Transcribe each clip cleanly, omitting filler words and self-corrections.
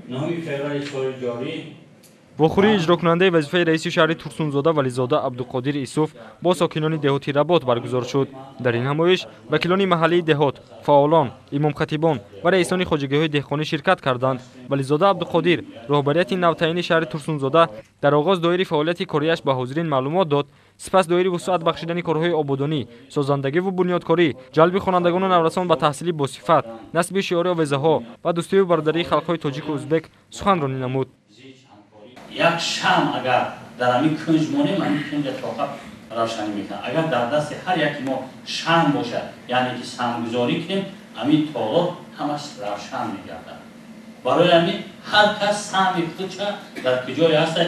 9 феврали соли ҷорӣ вохӯрии иҷрокунандаи вазифаи раиси шаҳри Турсунзода Вализода Абдуқодир Исуф бо сокинони деҳоти Работ баргузор шуд. Дар ин ҳамоиш вакилони маҳаллии деҳот, фаъолон, имомхатибон ва раисони хоҷагиҳои деҳқонӣ ширкат карданд. Вализода Абдуқодир роҳбарияти навтаъини шаҳри Турсунзода дар оғоз доири фаъолияти кориаш ба ҳозирин маълумот дод. Сипас доири вусъат бахшидани корҳои ободонӣ, созандагиву бунёдкорӣ, ҷалби хонандагону наврасон ба таҳсили босифат, насби шиори овезаҳо ва дӯстию бародарии халқҳои тоҷику узбек суханронӣ намуд. Як шам агар дар ҳамин кунҷ монем, ҳамин кунҷа тоқа равшанӣ мекунад. Агар дар дасти ҳар яки мо шам бошад, яъне ки самгузорӣ кунем, ҳамин толор ҳамаш равшан мегардад. Барои ҳамин ҳар кас саҳми худша дар куҷое ҳаста,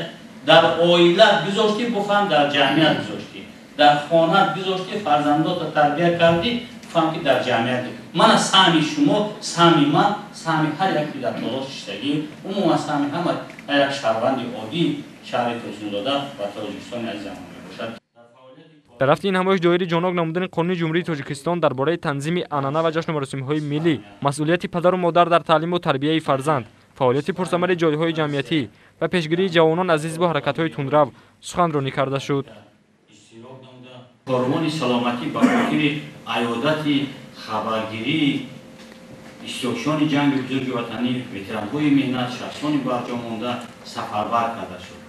дар оила гузоштӣ, буфаҳм, дар ҷамъият гузоштӣ, дар хонат гузоштӣ, фарзандота тарбия кардӣ, буфаҳм, ки дар ҷамъият. Мана саҳми шумо, саҳми ман, саҳми ҳар яки дар толор шиштагӣ, умуман саҳми ҳама ҳар як шаҳрванди оддии шаҳри Турсунзода ва Тоҷикистони азизамон мебошад. Дар рафти ин ҳамоиш доири ҷонок намудани Қонуни Ҷумҳурии Тоҷикистон дар бораи танзими анъана ва ҷашну маросимҳои миллӣ, масъулияти падару модар дар таълиму тарбияи фарзанд, фаъолияти пурсамари ҷойҳои ҷамъиятӣ ва пешгирии ҷавонон аз ҳизбу ҳаракатҳои тундрав суханронӣ карда шуд. Корвони саломатӣ ба хотири аёдати хабаргирии иштирокчиёни Ҷанги Бузурги Ватанӣ, ветеранҳои меҳнат, шахсони барҷомонда сафарбар карда шуд.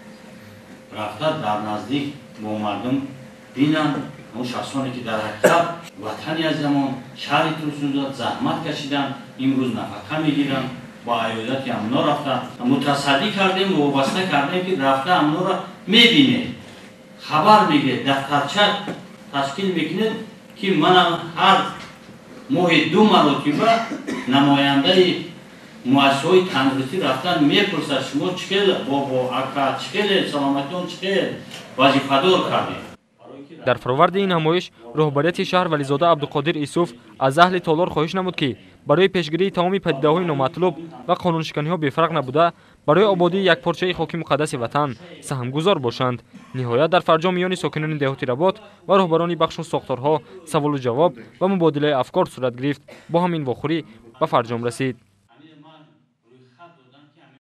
Рафта дар наздик бо мардум бинанд он шахсоне, ки дар ҳақиқат ватани азизамон, шаҳри Турсунзода заҳмат кашиданд, имрӯз нафақа мегиранд. Бо аёдати ҳамно рафта мутасаддӣ кардем, вобаста кардем, ки рафта ҳамноро мебинед, хабар мегиред, дафтарча ташкил мекунед, ки мана ҳар моҳи ду маротиба намояндаи муассисаҳои тандурустӣ рафтан мепурсад: шумо чӣ хел, бобо, ака, чӣ хеле, саломатион чӣ хел? Вазифадор кардем. Дар фароварди ин ҳамоиш роҳбарияти шаҳр Вализода Абдуқодир Исуф аз аҳли толор хоҳиш намуд, ки барои пешгирии тамоми падидаҳои номатлуб ва қонуншиканиҳо бефарқ набуда, барои ободии якпорчаи хоки муқаддаси ватан саҳмгузор бошанд. Ниҳоят, дар фарҷом миёни сокинони деҳоти Работ ва роҳбарони бахшу сохторҳо саволу ҷавоб ва мубодилаи афкор сурат гирифт. Бо ҳамин вохӯрӣ ба фарҷом расид.